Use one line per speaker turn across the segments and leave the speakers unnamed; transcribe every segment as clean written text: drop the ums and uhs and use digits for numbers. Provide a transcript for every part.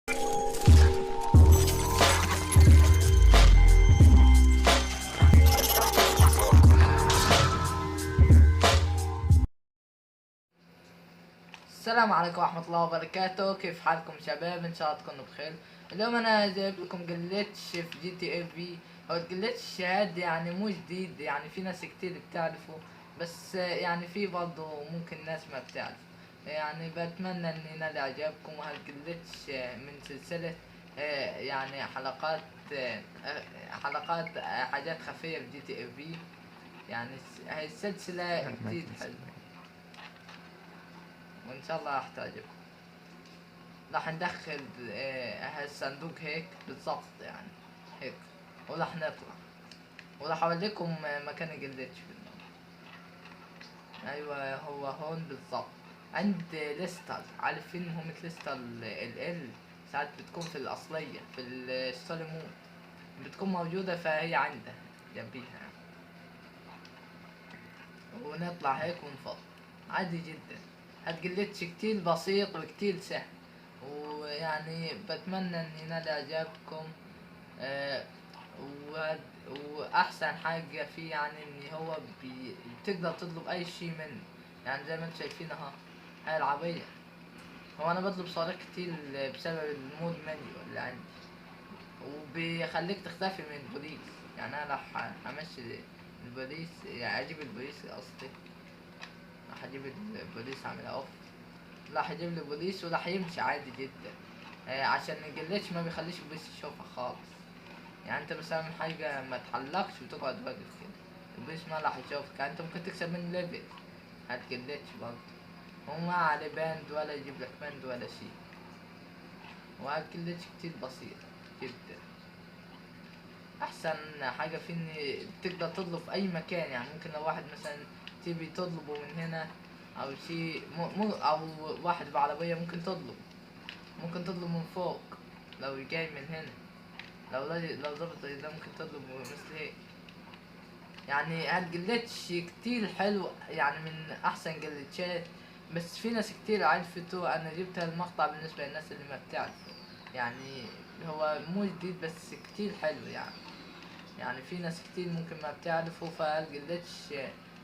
السلام عليكم ورحمة الله وبركاته. كيف حالكم شباب؟ ان شاء الله تكونوا بخير. اليوم انا جايب لكم glitch في GTA V. هو ال glitch هاد يعني مو جديد، يعني في ناس كتير بتعرفه، بس يعني في برضه ممكن ناس ما بتعرف. يعني بتمنى ان ينال اعجابكم. وهال glitch من سلسلة يعني حلقات حاجات خفية في GTA V. يعني هاي السلسلة كتير حلوة وان شاء الله راح تعجبكم. راح ندخل هالصندوق هيك بالضبط، يعني هيك، وراح نطلع وراح اوريكم مكان ال glitch بالضبط. ايوه هو هون بالضبط عند ليستر. عارفين مهمة ليستر ال ساعات بتكون في الاصلية في ال story mode بتكون موجودة، فهي عنده جنبيها يعني. ونطلع هيك ونفض عادي جدا. هال glitch كتير بسيط وكتير سهل، ويعني بتمنى ان ينال اعجابكم. واحسن حاجة فيه يعني ان هو بتقدر تطلب اي شي منه. يعني زي ما انتم شايفين اهو هاي العربية. هو انا بطلب صواريخ كتير بسبب ال mod menu اللي عندي، وبيخليك تختفي من البوليس. يعني انا راح امشي البوليس، يعني اجيب البوليس قصدي، راح اجيب البوليس اعملها off، راح اجيب لي بوليس وراح يمشي عادي جدا. عشان ال glitch ما بيخليش البوليس يشوفها خالص. يعني انت مثلا حاجة ما تحلقش وتقعد واقف كده البوليس ما راح يشوفك. يعني انت ممكن تكسب من level هال glitch برضه، وما عليه ban ولا يجيب لك ban ولا شيء. وهال glitch كتير بسيط جدا. احسن حاجة فيه ان بتقدر تطلب في اي مكان. يعني ممكن لو واحد مثلا تبي تطلبه من هنا او شيء، او واحد بعربية ممكن تطلب، ممكن تطلب من فوق لو جاي من هنا، لو ظبط ده ممكن تطلب مثل هيك. يعني هال glitch كتير حلو، يعني من احسن glitchات، بس في ناس كتير عرفته. انا جبت هالمقطع بالنسبة للناس اللي ما بتعرفه. يعني هو مو جديد بس كتير حلو. يعني في ناس كتير ممكن ما بتعرفه، فهال glitch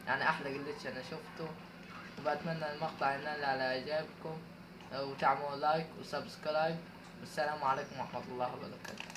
يعني احلى glitch انا شفته. وبتمنى المقطع ينال على اعجابكم، وتعملوا like و subscribe. والسلام عليكم ورحمة الله وبركاته.